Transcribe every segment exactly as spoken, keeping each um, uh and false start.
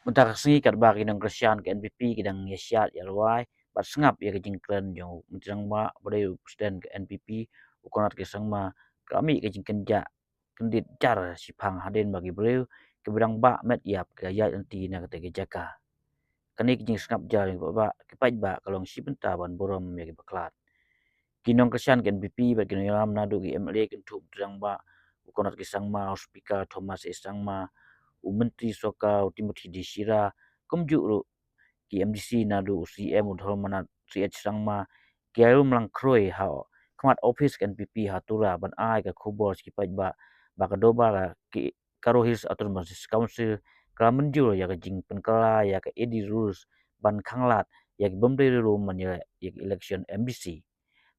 Mynta ka sngi katba ki nongkyrshan ka N P P ki dang ïa shad ïa lwai bad sngap ïa ka jingkren jong u Myntri Rangbah ba dei u President ka N P P, u Conrad K Sangma, ka mih ka jingkynjah kyndit jar shiphang hadien ba ki briew kiba dang bah met ïap ki ïaid lynti na katei ka jaka. Kane ka jingsngap jar jong ki paidbah, ki paidbah ka long shi bynta ban burom ïa ki bakhlad. Ki nongkyrshan ka N P P bad ki nongïalam naduh ki M L A kynthup u Myntri Rangbah u Conrad K Sangma, u Speaker Thomas A Sangma, u Myntri Sorkar u Timothy D Shira, kumjuh ruh ki M D C naduh u C M u Dhormanat C H Sangma, ki ïalam lang khroi ha khmat ophis ka N P P ha Tura ban ai ka khubor sha ki paidbah ba ka dorbar ka ki Garo Hills Autonomous Council ka la mynjur ïa ka jingpynkylla ïa ka A D rules ban khanglad ïa ki bym dei ruh ban ïaleh ïa ka election M D C.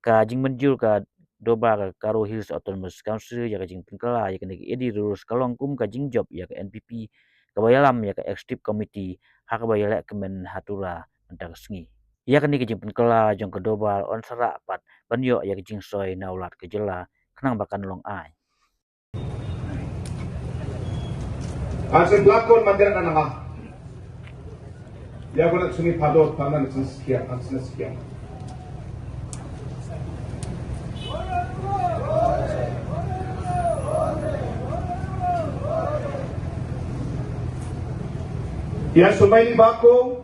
Ka jingmynjur ka dorbar ka Garo Hills Autonomous Council ïa ka jingpynkylla ïa kane ka A D rules ka long kum ka jingjop ïa ka N P P kaba ïalam ïa ka Executive Committee ha kaba ïaleh kmen ha Tura mynta ka sngi. Ïa kane ka jingpynkylla jong ka dorbar yn sa rah pat ban ïoh ïa ka jingsoi na u Lat ka jylla khnang ba kan long aiñ. An sien blak kon mandir na nama. Ya ko nak suni padot paman sien sekian, an sien sekian. Ya sumai ni bako.